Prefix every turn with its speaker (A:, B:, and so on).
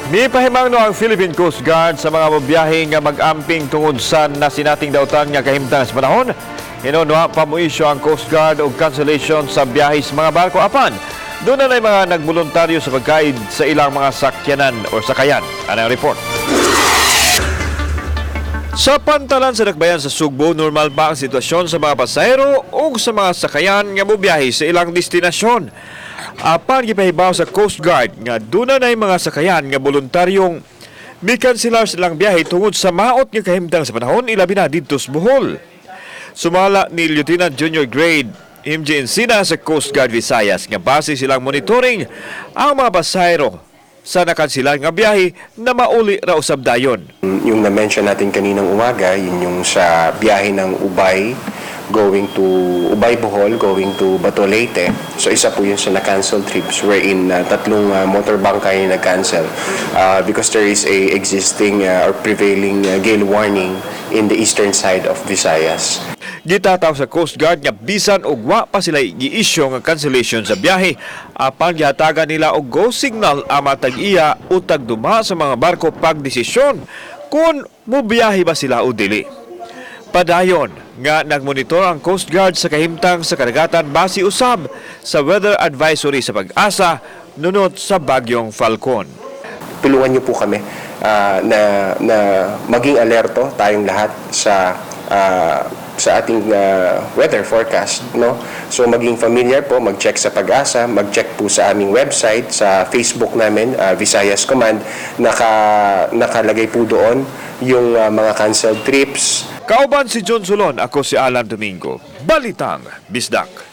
A: Mipahimangno ang Philippine Coast Guard sa mga mobiyahe nga mag-amping tungod sa nasinating dautan nga kahimtang sa panahon. Hinuon wa pa mo-issue ang Coast Guard og cancellation sa biyahe sa mga barko, apan duna nay mga nagboluntaryo sa pagkaid sa ilang mga sakyanan o sakayan. Ano ang report? Sa pantalan sa Dakbayan sa Sugbo, normal pa ang sitwasyon sa mga pasahero o sa mga sakayan nga mobiyahe sa ilang destinasyon. Apan gipahibaw sa Coast Guard nga duna nay mga sakayan nga voluntaryong mikanselar sa ilang biyahe tungod sa maot nga kahimtang sa panahon, ilabi na didto sa Bohol. Sumala ni Lieutenant Junior Grade MJ Encina sa Coast Guard Visayas nga base silang monitoring, ang mga pasahero sa nakanselar nga biyahe na mauli ra usab dayon.
B: Yung na-mention natin kaninang umaga, yun yung sa biyahe ng Ubay going to Ubay Bohol, going to Bato, Leyte. So isa po yun sa na-cancel trips wherein tatlong motor bangkay yung nag-cancel because there is a existing or prevailing gale warning in the eastern side of Visayas.
A: Gitataw sa Coast Guard nga bisan og wa pa sila gi-issue nga cancellation sa biyahe, apan gihatagan nila og go signal ang mga tag-iya o tagduma sa mga barko pagdesisyon kung mobiyahe ba sila o dili. Padayon nga nagmonitor ang Coast Guard sa kahimtang sa karagatan base usab sa weather advisory sa Pag-asa nunot sa Bagyong Falcon.
B: Tulungan niyo po kami na maging alerto tayong lahat sa ating weather forecast, no? So maging familiar po, mag-check sa Pag-asa, mag-check po sa aming website, sa Facebook namin, Visayas Command. Nakalagay po doon yung mga canceled trips.
A: Kauban si John Solon, ako si Alan Domingo. Balitang Bisdak.